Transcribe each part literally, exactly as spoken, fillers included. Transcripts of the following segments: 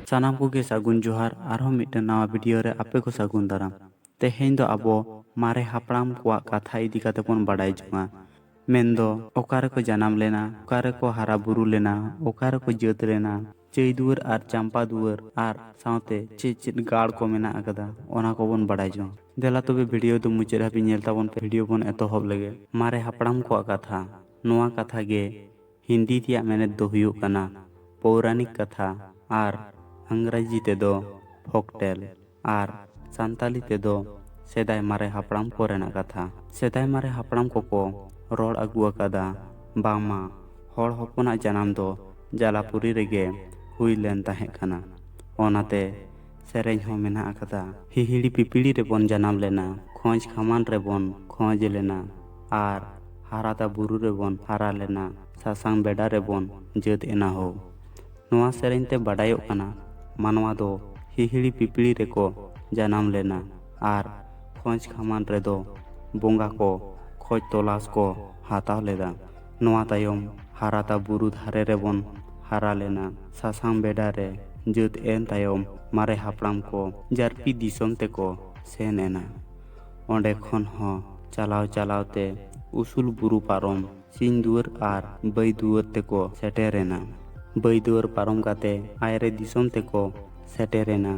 ᱥᱟᱱᱟᱢ ᱠᱚᱜᱮ ᱥᱟᱹᱜᱩᱱ ᱡᱚᱦᱟᱨ᱾ ᱟᱨᱦᱚᱸ ᱢᱤᱫᱴᱟᱝ ᱱᱟᱣᱟ ᱵᱷᱤᱰᱤᱭᱳ ᱨᱮ ᱟᱯᱮ ᱠᱚ ᱥᱟᱹᱜᱩᱱ ᱫᱟᱨᱟᱢ᱾ ᱛᱮᱦᱮᱧ ᱫᱚ ᱟᱵᱚ ᱢᱟᱨᱮ ᱦᱟᱯᱲᱟᱢ ᱠᱚᱣᱟᱜ ᱠᱟᱛᱷᱟ ᱤᱫᱤ ᱠᱟᱛᱮ ᱵᱚᱱ ᱵᱟᱰᱟᱭ ᱡᱚᱝᱟ᱾ ᱢᱮᱱᱫᱚ ᱚᱠᱟ ᱨᱮᱠᱚ ᱡᱟᱱᱟᱢ ᱞᱮᱱᱟ, ᱚᱠᱟ ᱨᱮᱠᱚ ᱦᱟᱨᱟ ᱵᱩᱨᱩ ᱞᱮᱱᱟ, ᱚᱠᱟ ᱨᱮᱠᱚ ᱡᱟᱹᱛ ᱞᱮᱱᱟ, ᱪᱟᱹᱭ ᱫᱩᱣᱟᱹᱨ ᱟᱨ ᱪᱟᱢᱯᱟ ᱫᱩᱣᱟᱹᱨ ᱟᱨ ᱥᱟᱶᱛᱮ ᱪᱮᱫ ᱪᱮᱫ ᱜᱟᱲ ᱠᱚ ᱢᱮᱱᱟᱜ ᱟᱠᱟᱫᱟ, ᱚᱱᱟ ᱠᱚᱵᱚᱱ ᱵᱟᱰᱟᱭ ᱡᱚᱝᱟ᱾ ᱫᱮᱞᱟ ᱛᱚᱵᱮ ᱵᱷᱤᱰᱤᱭᱳ ᱫᱚ ᱢᱩᱪᱟᱹᱫ ᱦᱟᱹᱵᱤᱡ ᱧᱮᱞ ᱛᱟᱵᱚᱱ ᱯᱮ᱾ ᱵᱷᱤᱰᱤᱭᱳ ᱵᱚᱱ ᱮᱛᱚᱦᱚᱵ ᱞᱮᱜᱮ᱾ ᱢᱟᱨᱮ ᱦᱟᱯᱲᱟᱢ ᱠᱚᱣᱟᱜ ᱠᱟᱛᱷᱟ᱾ ᱱᱚᱣᱟ ᱠᱟᱛᱷᱟ ᱜᱮ ᱦᱤᱱᱫᱤ ᱛᱮᱭᱟᱜ ᱢᱮᱱᱮᱛ ᱫᱚ ᱦᱩᱭᱩᱜ ᱠᱟᱱᱟ ᱯᱳᱣᱨᱟᱱᱤᱠ ᱠᱟᱛᱷᱟ ᱟᱨ ᱤᱝᱨᱟᱡᱤ ᱛᱮᱫᱚ ᱯᱷᱳᱠᱴᱮᱞ ᱟᱨ ᱥᱟᱱᱛᱟᱞᱤ ᱛᱮᱫᱚ ᱥᱮᱫᱟᱭ ᱢᱟᱨᱮ ᱦᱟᱯᱲᱟᱢ ᱠᱚᱨᱮᱱᱟᱜ ᱠᱟᱛᱷᱟ᱾ ᱥᱮᱫᱟᱭ ᱢᱟᱨᱮ ᱦᱟᱯᱲᱟᱢ ᱠᱚᱠᱚ ᱨᱚᱲ ᱟᱹᱜᱩ ᱟᱠᱟᱫᱟ ᱵᱟᱝᱢᱟ ᱦᱚᱲ ᱦᱚᱯᱚᱱᱟᱜ ᱡᱟᱱᱟᱢ ᱫᱚ ᱡᱟᱞᱟᱯᱩᱨᱤ ᱨᱮᱜᱮ ᱦᱩᱭ ᱞᱮᱱ ᱛᱟᱦᱮᱸ ᱠᱟᱱᱟ᱾ ᱚᱱᱟᱛᱮ ᱥᱮᱨᱮᱧ ᱦᱚᱸ ᱢᱮᱱᱟᱜ ᱟᱠᱟᱫᱟ, ᱦᱤᱦᱤᱲᱤ ᱯᱤᱯᱤᱲᱤ ᱨᱮᱵᱚᱱ ᱡᱟᱱᱟᱢ ᱞᱮᱱᱟ, ᱠᱷᱚᱸᱡᱽ ᱠᱷᱟᱢᱟᱱ ᱨᱮᱵᱚᱱ ᱠᱷᱚᱸᱡᱽ ᱞᱮᱱᱟ, ᱟᱨ ᱦᱟᱨᱟᱛᱟ ᱵᱩᱨᱩ ᱨᱮᱵᱚᱱ ᱦᱟᱨᱟ ᱞᱮᱱᱟ, ᱥᱟᱥᱟᱝ ᱵᱮᱰᱟ ᱨᱮᱵᱚᱱ ᱡᱟᱹᱛ ᱮᱱᱟ ᱦᱳ᱾ ᱱᱚᱣᱟ ᱥᱮᱨᱮᱧ ᱛᱮ ᱵᱟᱰᱟᱭᱚᱜ ᱠᱟᱱᱟ, ᱢᱟᱱᱣᱟ ᱫᱚ ᱦᱤᱦᱤᱲᱤ ᱯᱤᱯᱤᱲᱤ ᱨᱮᱠᱚ ᱡᱟᱱᱟᱢ ᱞᱮᱱᱟ ᱟᱨ ᱠᱷᱚᱸᱡᱽ ᱠᱷᱟᱢᱟᱱ ᱨᱮᱫᱚ ᱵᱚᱸᱜᱟ ᱠᱚ ᱠᱷᱚᱡᱽ ᱛᱚᱞᱟᱥ ᱠᱚ ᱦᱟᱛᱟᱣ ᱞᱮᱫᱟ᱾ ᱱᱚᱣᱟ ᱛᱟᱭᱚᱢ ᱦᱟᱨᱟᱛᱟ ᱵᱩᱨᱩ ᱫᱷᱟᱨᱮ ᱨᱮᱵᱚᱱ ᱦᱟᱨᱟ ᱞᱮᱱᱟ᱾ ᱥᱟᱥᱟᱝ ᱵᱮᱰᱟ ᱨᱮ ᱡᱟᱹᱛ ᱮᱱ ᱛᱟᱭᱚᱢ ᱢᱟᱨᱮ ᱦᱟᱯᱲᱟᱢ ᱠᱚ ᱡᱟᱨᱯᱤ ᱫᱤᱥᱚᱢ ᱛᱮᱠᱚ ᱥᱮᱱ ᱮᱱᱟ᱾ ᱚᱸᱰᱮ ᱠᱷᱚᱱ ᱦᱚᱸ ᱪᱟᱞᱟᱣ ᱪᱟᱞᱟᱣ ᱛᱮ ᱩᱥᱩᱞ ᱵᱩᱨᱩ ᱯᱟᱨᱚᱢ ᱥᱤᱧ ᱫᱩᱣᱟᱹᱨ ᱟᱨ ᱵᱟᱹᱭ ᱫᱩᱣᱟᱹᱨ ᱛᱮᱠᱚ ᱥᱮᱴᱮᱨ ᱮᱱᱟ᱾ ᱵᱟᱹᱭ ᱫᱩᱣᱟᱹᱨ ᱯᱟᱨᱚᱢ ᱠᱟᱛᱮ ᱟᱭᱨᱮ ᱫᱤᱥᱚᱢ ᱛᱮᱠᱚ ᱥᱮᱴᱮᱨ ᱮᱱᱟ᱾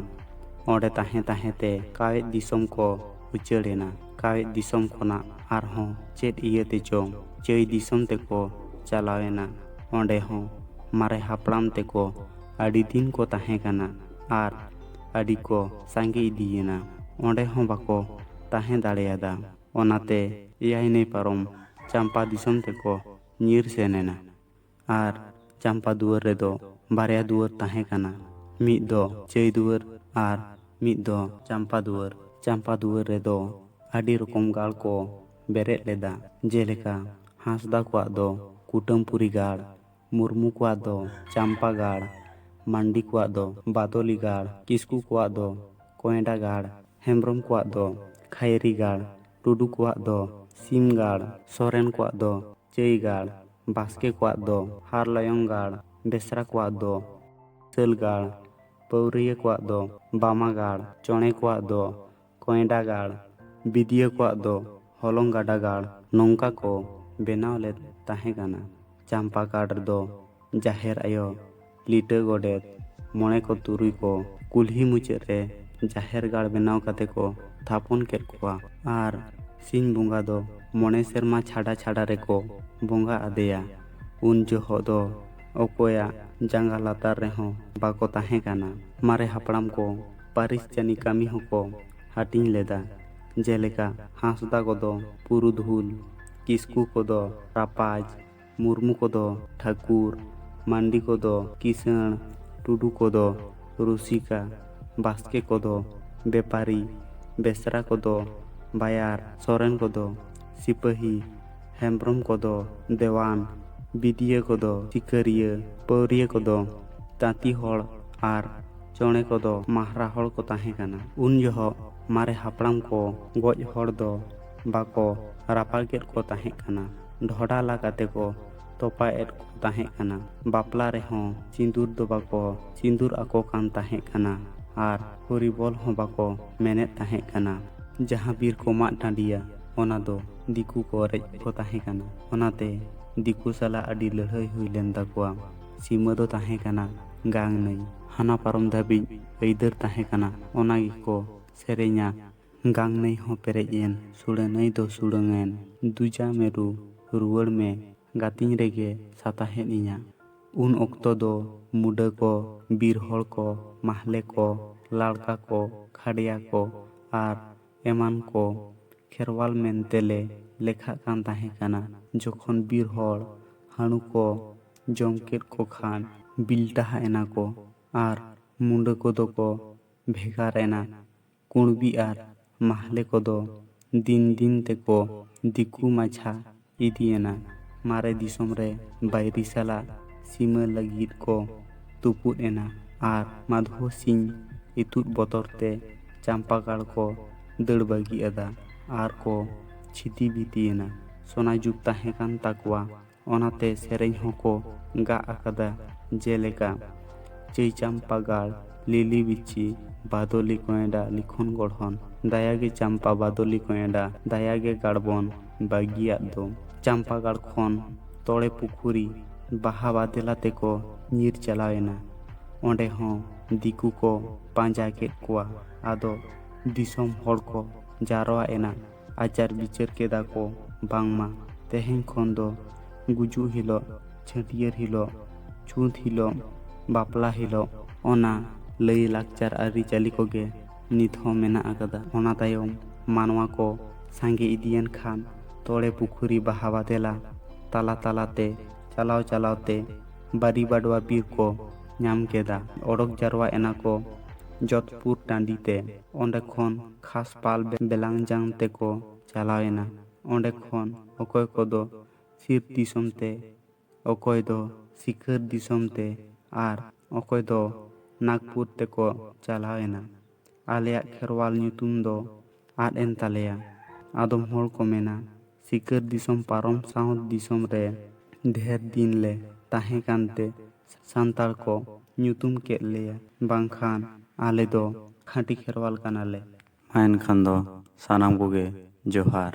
ᱚᱸᱰᱮ ᱛᱟᱦᱮᱸ ᱛᱟᱦᱮᱸ ᱛᱮ ᱠᱟᱣᱮᱫ ᱫᱤᱥᱚᱢ ᱠᱚ ᱩᱪᱟᱹᱲ ᱮᱱᱟ᱾ ᱠᱟᱣᱮᱫ ᱫᱤᱥᱚᱢ ᱠᱷᱚᱱᱟᱜ ᱟᱨᱦᱚᱸ ᱪᱮᱫ ᱤᱭᱟᱹ ᱛᱮᱪᱚ ᱪᱟᱹᱭ ᱫᱤᱥᱚᱢ ᱛᱮᱠᱚ ᱪᱟᱞᱟᱣ ᱮᱱᱟ᱾ ᱚᱸᱰᱮ ᱦᱚᱸ ᱢᱟᱨᱮ ᱦᱟᱯᱲᱟᱢ ᱛᱮᱠᱚ ᱟᱹᱰᱤ ᱫᱤᱱ ᱠᱚ ᱛᱟᱦᱮᱸ ᱠᱟᱱᱟ ᱟᱨ ᱟᱹᱰᱤ ᱠᱚ ᱥᱟᱸᱜᱮ ᱤᱫᱤᱭᱮᱱᱟ᱾ ᱚᱸᱰᱮ ᱦᱚᱸ ᱵᱟᱠᱚ ᱛᱟᱦᱮᱸ ᱫᱟᱲᱮᱭᱟᱫᱟ᱾ ᱚᱱᱟᱛᱮ ᱮᱭᱟᱭ ᱱᱟᱹᱭ ᱯᱟᱨᱚᱢ ᱪᱟᱢᱯᱟ ᱫᱤᱥᱚᱢ ᱛᱮᱠᱚ ᱧᱤᱨ ᱥᱮᱱ ᱮᱱᱟ᱾ ᱟᱨ ᱪᱟᱢᱯᱟ ᱫᱩᱣᱟᱹᱨ ᱨᱮᱫᱚ ᱵᱟᱨᱭᱟ ᱫᱩᱣᱟᱹᱨ ᱛᱟᱦᱮᱸ ᱠᱟᱱᱟ, ᱢᱤᱫ ᱫᱚ ᱪᱟᱹᱭ ᱫᱩᱣᱟᱹᱨ ᱟᱨ ᱢᱤᱫ ᱫᱚ ᱪᱟᱢᱯᱟ ᱫᱩᱣᱟᱹᱨ᱾ ᱪᱟᱢᱯᱟ ᱫᱩᱣᱟᱹᱨ ᱨᱮᱫᱚ ᱟᱹᱰᱤ ᱨᱚᱠᱚᱢ ᱜᱟᱲ ᱠᱚ ᱵᱮᱨᱮᱫ ᱞᱮᱫᱟ, ᱡᱮᱞᱮᱠᱟ ᱦᱟᱸᱥᱫᱟ ᱠᱚᱣᱟᱜ ᱫᱚ ᱠᱩᱴᱟᱹᱢᱯᱩᱨᱤ ᱜᱟᱲ, ᱢᱩᱨᱢᱩ ᱠᱚᱣᱟᱜ ᱫᱚ ᱪᱟᱢᱯᱟ ᱜᱟᱲ, ᱢᱟᱱᱰᱤ ᱠᱚᱣᱟᱜ ᱫᱚ ᱵᱟᱫᱚᱞᱤ ᱜᱟᱲ, ᱠᱤᱥᱠᱩ ᱠᱚᱣᱟᱜ ᱫᱚ ᱠᱚᱭᱰᱟ ᱜᱟᱲ, ᱦᱮᱢᱵᱽᱨᱚᱢ ᱠᱚᱣᱟᱜ ᱫᱚ ᱠᱷᱟᱭᱨᱤ ᱜᱟᱲ, ᱴᱩᱰᱩ ᱠᱚᱣᱟᱜ ᱫᱚ ᱥᱤᱢ ᱜᱟᱲ, ᱥᱚᱨᱮᱱ ᱠᱚᱣᱟᱜ ᱫᱚ ᱪᱟᱹᱭ ᱜᱟᱲ, ᱵᱟᱥᱠᱮ ᱠᱚᱣᱟᱜ ᱫᱚ ᱦᱟᱨᱞᱟᱭᱚᱝ ᱜᱟᱲ, ᱵᱮᱥᱨᱟ ᱠᱚᱣᱟᱜ ᱫᱚ ᱥᱟᱹᱞ ᱜᱟᱲ, ᱯᱟᱹᱣᱨᱤᱭᱟᱹ ᱠᱚᱣᱟᱜ ᱫᱚ ᱵᱟᱢᱟ ᱜᱟᱲ, ᱪᱚᱬᱮ ᱠᱚᱣᱟᱜ ᱫᱚ ᱠᱚᱸᱭᱰᱟ ᱜᱟᱲ, ᱵᱤᱫᱤᱭᱟᱹ ᱠᱚᱣᱟᱜ ᱫᱚ ᱦᱚᱞᱚᱝ ᱜᱟᱰᱟ ᱜᱟᱲ, ᱱᱚᱝᱠᱟ ᱠᱚ ᱵᱮᱱᱟᱣ ᱞᱮᱫ ᱛᱟᱦᱮᱸ ᱠᱟᱱᱟ᱾ ᱪᱟᱢᱯᱟ ᱜᱟᱲ ᱨᱮᱫᱚ ᱡᱟᱦᱮᱨ ᱟᱭᱳ, ᱞᱤᱴᱟᱹ ᱜᱚᱰᱮᱛ, ᱢᱚᱬᱮ ᱠᱚ ᱛᱩᱨᱩᱭ ᱠᱚ ᱠᱩᱞᱦᱤ ᱢᱩᱪᱟᱹᱫ ᱨᱮ ᱡᱟᱦᱮᱨ ᱜᱟᱲ ᱵᱮᱱᱟᱣ ᱠᱟᱛᱮ ᱠᱚ ᱛᱷᱟᱯᱚᱱ ᱠᱮᱫ ᱠᱚᱣᱟ᱾ ᱟᱨ ᱥᱤᱧ ᱵᱚᱸᱜᱟ ᱫᱚ ᱢᱚᱬᱮ ᱥᱮᱨᱢᱟ ᱪᱷᱟᱰᱟ ᱪᱷᱟᱰᱟ ᱨᱮᱠᱚ ᱵᱚᱸᱜᱟ ᱟᱫᱮᱭᱟ᱾ ᱩᱱ ᱡᱚᱦᱚᱜ ᱫᱚ ᱚᱠᱚᱭᱟᱜ ᱡᱟᱸᱜᱟ ᱞᱟᱛᱟᱨ ᱨᱮᱦᱚᱸ ᱵᱟᱠᱚ ᱛᱟᱦᱮᱸ ᱠᱟᱱᱟ᱾ ᱢᱟᱨᱮ ᱦᱟᱯᱲᱟᱢ ᱠᱚ ᱯᱟᱹᱨᱤᱥ ᱡᱟᱹᱱᱤ ᱠᱟᱹᱢᱤ ᱦᱚᱸᱠᱚ ᱦᱟᱹᱴᱤᱧ ᱞᱮᱫᱟ, ᱡᱮᱞᱮᱠᱟ ᱦᱟᱸᱥᱫᱟ ᱠᱚᱫᱚ ᱯᱩᱨᱩᱫᱷᱩᱞ, ᱠᱤᱥᱠᱩ ᱠᱚᱫᱚ ᱨᱟᱯᱟᱡᱽ, ᱢᱩᱨᱢᱩ ᱠᱚᱫᱚ ᱴᱷᱟᱹᱠᱩᱨ, ᱢᱟᱱᱰᱤ ᱠᱚᱫᱚ ᱠᱤᱥᱟᱹᱬ, ᱴᱩᱰᱩ ᱠᱚᱫᱚ ᱨᱩᱥᱤᱠᱟ, ᱵᱟᱥᱠᱮ ᱠᱚᱫᱚ ᱵᱮᱯᱟᱨᱤ, ᱵᱮᱥᱨᱟ ᱠᱚᱫᱚ ᱵᱟᱭᱟᱨ, ᱥᱚᱨᱮᱱ ᱠᱚᱫᱚ ᱥᱤᱯᱟᱹᱦᱤ, ᱦᱮᱢᱵᱽᱨᱚᱢ ᱠᱚᱫᱚ ᱫᱮᱣᱟᱱ, ᱵᱤᱫᱤᱭᱟᱹ ᱠᱚᱫᱚ ᱥᱤᱠᱟᱹᱨᱤᱭᱟᱹ, ᱯᱟᱹᱣᱨᱤᱭᱟᱹ ᱠᱚᱫᱚ ᱛᱟᱸᱛᱤ ᱦᱚᱲ ᱟᱨ ᱪᱚᱬᱮ ᱠᱚᱫᱚ ᱢᱟᱦᱨᱟ ᱦᱚᱲ ᱠᱚ ᱛᱟᱦᱮᱸ ᱠᱟᱱᱟ᱾ ᱩᱱ ᱡᱚᱦᱚᱜ ᱢᱟᱨᱮ ᱦᱟᱯᱲᱟᱢ ᱠᱚ ᱜᱚᱡ ᱦᱚᱲ ᱫᱚ ᱵᱟᱠᱚ ᱨᱟᱯᱟᱜᱮᱫ ᱠᱚ ᱛᱟᱦᱮᱸ ᱠᱟᱱᱟ, ᱰᱷᱚᱰᱟ ᱞᱟ ᱠᱟᱛᱮ ᱠᱚ ᱛᱚᱯᱟᱭᱮᱫ ᱠᱚ ᱛᱟᱦᱮᱸ ᱠᱟᱱᱟ᱾ ᱵᱟᱯᱞᱟ ᱨᱮᱦᱚᱸ ᱥᱤᱸᱫᱩᱨ ᱫᱚ ᱵᱟᱠᱚ ᱥᱤᱸᱫᱩᱨ ᱟᱠᱚ ᱠᱟᱱ ᱛᱟᱦᱮᱸ ᱠᱟᱱᱟ ᱟᱨ ᱦᱚᱨᱤᱵᱚᱞ ᱦᱚᱸ ᱵᱟᱠᱚ ᱢᱮᱱᱮᱫ ᱛᱟᱦᱮᱸ ᱠᱟᱱᱟ᱾ ᱡᱟᱦᱟᱸ ᱵᱤᱨ ᱠᱚ ᱢᱟᱜ ᱴᱟᱺᱰᱤᱭᱟ, ᱚᱱᱟ ᱫᱚ ᱫᱤᱠᱩ ᱠᱚ ᱨᱮᱡ ᱠᱚ ᱛᱟᱦᱮᱸ ᱠᱟᱱᱟ᱾ ᱚᱱᱟᱛᱮ ᱫᱤᱠᱩ ᱥᱟᱞᱟᱜ ᱟᱹᱰᱤ ᱞᱟᱹᱲᱦᱟᱹᱭ ᱦᱩᱭ ᱞᱮᱱ ᱛᱟᱠᱚᱣᱟ᱾ ᱥᱤᱢᱟᱹ ᱫᱚ ᱛᱟᱦᱮᱸ ᱠᱟᱱᱟ ᱜᱟᱝ ᱱᱟᱹᱭ᱾ ᱦᱟᱱᱟ ᱯᱟᱨᱚᱢ ᱫᱷᱟᱹᱵᱤᱡ ᱟᱹᱭᱫᱟᱹᱨ ᱛᱟᱦᱮᱸ ᱠᱟᱱᱟ, ᱚᱱᱟ ᱜᱮᱠᱚ ᱥᱮᱨᱮᱧᱟ᱾ ᱜᱟᱝ ᱱᱟᱹᱭ ᱦᱚᱸ ᱯᱮᱨᱮᱡ ᱮᱱ, ᱥᱩᱲᱟᱹ ᱱᱟᱹᱭ ᱫᱚ ᱥᱩᱲᱟᱹᱝ ᱮᱱ, ᱫᱩᱡᱟ ᱢᱮᱨᱩ ᱨᱩᱣᱟᱹᱲ ᱢᱮ, ᱜᱟᱹᱛᱤᱧ ᱨᱮᱜᱮ ᱥᱟᱛᱟᱦᱮᱫ ᱤᱧᱟ᱾ ᱩᱱ ᱚᱠᱛᱚ ᱫᱚ ᱢᱩᱰᱟᱹ ᱠᱚ, ᱵᱤᱨ ᱦᱚᱲ ᱠᱚ, ᱢᱟᱦᱞᱮ ᱠᱚ, ᱞᱟᱲᱠᱟ ᱠᱚ, ᱠᱷᱟᱰᱭᱟ ᱠᱚ ᱟᱨ ᱮᱢᱟᱱ ᱠᱚ ᱠᱷᱮᱨᱣᱟᱞ ᱢᱮᱱᱛᱮ ᱞᱮ ᱞᱮᱠᱷᱟᱜ ᱠᱟᱱ ᱛᱟᱦᱮᱸ ᱠᱟᱱᱟ᱾ ᱡᱚᱠᱷᱚᱱ ᱵᱤᱨ ᱦᱚᱲ ᱦᱟᱹᱬᱩ ᱠᱚ ᱡᱚᱢ ᱠᱮᱫ ᱠᱚ ᱠᱷᱟᱱ ᱵᱤᱞᱴᱟᱦᱟ ᱮᱱᱟ ᱠᱚ ᱟᱨ ᱢᱩᱰᱟᱹ ᱠᱚᱫᱚ ᱠᱚ ᱵᱷᱮᱜᱟᱨ ᱮᱱᱟ᱾ ᱠᱩᱬᱵᱤ ᱟᱨ ᱢᱟᱦᱞᱮ ᱠᱚᱫᱚ ᱫᱤᱱ ᱫᱤᱱ ᱛᱮᱠᱚ ᱫᱤᱠᱩ ᱢᱟᱪᱷᱟ ᱤᱫᱤᱭᱮᱱᱟ᱾ ᱢᱟᱨᱮ ᱫᱤᱥᱚᱢ ᱨᱮ ᱵᱟᱹᱭᱨᱤ ᱥᱟᱞᱟᱜ ᱥᱤᱢᱟᱹ ᱞᱟᱹᱜᱤᱫ ᱠᱚ ᱛᱩᱯᱩᱫ ᱮᱱᱟ ᱟᱨ ᱢᱟᱫᱷᱳ ᱥᱤᱝ ᱤᱛᱩᱫ ᱵᱚᱛᱚᱨ ᱛᱮ ᱪᱟᱢᱯᱟᱜᱟᱲ ᱠᱚ ᱫᱟᱹᱲ ᱵᱟᱹᱜᱤ ᱟᱫᱟ ᱟᱨ ᱠᱚ ᱪᱷᱤᱛᱤ ᱵᱤᱛᱤᱭᱮᱱᱟ᱾ ᱥᱚᱱᱟ ᱡᱩᱜᱽ ᱛᱟᱦᱮᱸ ᱠᱟᱱ ᱛᱟᱠᱚᱣᱟ, ᱚᱱᱟᱛᱮ ᱥᱮᱨᱮᱧ ᱦᱚᱸᱠᱚ ᱜᱟᱜ ᱟᱠᱟᱫᱟ, ᱡᱮᱞᱮᱠᱟ ᱪᱟᱹᱭ ᱪᱟᱢᱯᱟᱜᱟᱲ, ᱞᱤᱞᱤ ᱵᱤᱪᱷᱤ, ᱵᱟᱫᱚᱞᱤ ᱠᱚᱭᱰᱟ ᱞᱤᱠᱷᱚᱱ ᱜᱚᱲᱦᱚᱱ, ᱫᱟᱭᱟ ᱜᱮ ᱪᱟᱢᱯᱟ ᱵᱟᱫᱚᱞᱤ ᱠᱚᱭᱰᱟ, ᱫᱟᱭᱟ ᱜᱮ ᱜᱟᱲ ᱵᱚᱱ ᱵᱟᱹᱜᱤᱭᱟᱫ ᱫᱚ᱾ ᱪᱟᱢᱯᱟ ᱜᱟᱲ ᱠᱷᱚᱱ ᱛᱚᱲᱮ ᱯᱩᱠᱷᱩᱨᱤ ᱵᱟᱦᱟ ᱵᱟᱫᱮᱞᱟ ᱛᱮᱠᱚ ᱧᱤᱨ ᱪᱟᱞᱟᱣ ᱮᱱᱟ᱾ ᱚᱸᱰᱮ ᱦᱚᱸ ᱫᱤᱠᱩ ᱠᱚ ᱯᱟᱸᱡᱟ ᱠᱮᱫ ᱠᱚᱣᱟ᱾ ᱟᱫᱚ ᱫᱤᱥᱚᱢ ᱦᱚᱲ ᱠᱚ ᱡᱟᱨᱣᱟ ᱮᱱᱟ᱾ ᱟᱪᱟᱨ ᱵᱤᱪᱟᱹᱨ ᱠᱮᱫᱟ ᱠᱚ, ᱵᱟᱝᱢᱟ ᱛᱮᱦᱮᱧ ᱠᱷᱚᱱ ᱫᱚ ᱜᱩᱡᱩᱜ ᱦᱤᱞᱳᱜ, ᱪᱷᱟᱹᱴᱭᱟᱹᱨ ᱦᱤᱞᱳᱜ, ᱪᱷᱩᱛ ᱦᱤᱞᱳᱜ, ᱵᱟᱯᱞᱟ ᱦᱤᱞᱳᱜ, ᱚᱱᱟ ᱞᱟᱹᱭ ᱞᱟᱠᱪᱟᱨ ᱟᱹᱨᱤᱪᱟᱹᱞᱤ ᱠᱚᱜᱮ ᱱᱤᱛ ᱦᱚᱸ ᱢᱮᱱᱟᱜ ᱟᱠᱟᱫᱟ᱾ ᱚᱱᱟ ᱛᱟᱭᱚᱢ ᱢᱟᱱᱣᱟ ᱠᱚ ᱥᱟᱸᱜᱮ ᱤᱫᱤᱭᱮᱱ ᱠᱷᱟᱱ ᱛᱚᱲᱮ ᱯᱩᱠᱷᱩᱨᱤ ᱵᱟᱦᱟ ᱵᱟᱫᱮᱞᱟ ᱛᱟᱞᱟ ᱛᱟᱞᱟᱛᱮ ᱪᱟᱞᱟᱣ ᱪᱟᱞᱟᱣᱛᱮ ᱵᱟᱨᱤ ᱵᱟᱰᱣᱟ ᱵᱤᱨ ᱠᱚ ᱧᱟᱢ ᱠᱮᱫᱟ᱾ ᱚᱰᱚᱠ ᱡᱟᱨᱣᱟ ᱮᱱᱟ ᱠᱚ ᱡᱚᱛᱯᱩᱨ ᱴᱟᱺᱰᱤ ᱛᱮ᱾ ᱚᱸᱰᱮ ᱠᱷᱚᱱ ᱠᱷᱟᱥᱯᱟᱞ ᱵᱮ-, ᱵᱮᱞᱟᱝᱡᱟᱝ ᱛᱮᱠᱚ ᱪᱟᱞᱟᱣ ᱮᱱᱟ᱾ ᱚᱸᱰᱮ ᱠᱷᱚᱱ ᱚᱠᱚᱭ ᱠᱚᱫᱚ ᱥᱤᱨ ᱫᱤᱥᱚᱢ ᱛᱮ, ᱚᱠᱚᱭ ᱫᱚ ᱥᱤᱠᱟᱹᱨ ᱫᱤᱥᱚᱢ ᱛᱮ, ᱟᱨ ᱚᱠᱚᱭ ᱫᱚ ᱱᱟᱜᱽᱯᱩᱨ ᱛᱮᱠᱚ ᱪᱟᱞᱟᱣ ᱮᱱᱟ᱾ ᱟᱞᱮᱭᱟᱜ ᱠᱷᱮᱨᱣᱟᱞ ᱧᱩᱛᱩᱢ ᱫᱚ ᱟᱫ ᱮᱱ ᱛᱟᱞᱮᱭᱟ᱾ ᱟᱫᱚᱢ ᱦᱚᱲ ᱠᱚ ᱢᱮᱱᱟ, ᱥᱤᱠᱟᱹᱨ ᱫᱤᱥᱚᱢ ᱯᱟᱨᱚᱢ ᱥᱟᱶ ᱫᱤᱥᱚᱢ ᱨᱮ ᱰᱷᱮᱨ ᱫᱤᱱ ᱞᱮ ᱛᱟᱦᱮᱸ ᱠᱟᱱᱛᱮ ᱥᱟᱱᱛᱟᱲ ᱠᱚ ᱧᱩᱛᱩᱢ ᱠᱮᱫ ᱞᱮᱭᱟ, ᱵᱟᱝᱠᱷᱟᱱ ᱟᱞᱮ ᱫᱚ ᱠᱷᱟᱹᱴᱤ ᱠᱷᱮᱨᱣᱟᱞ ᱠᱟᱱᱟᱞᱮ᱾ ᱢᱟ ᱮᱱᱠᱷᱟᱱ ᱫᱚ ᱥᱟᱱᱟᱢ ᱠᱚᱜᱮ ᱡᱚᱦᱟᱨ᱾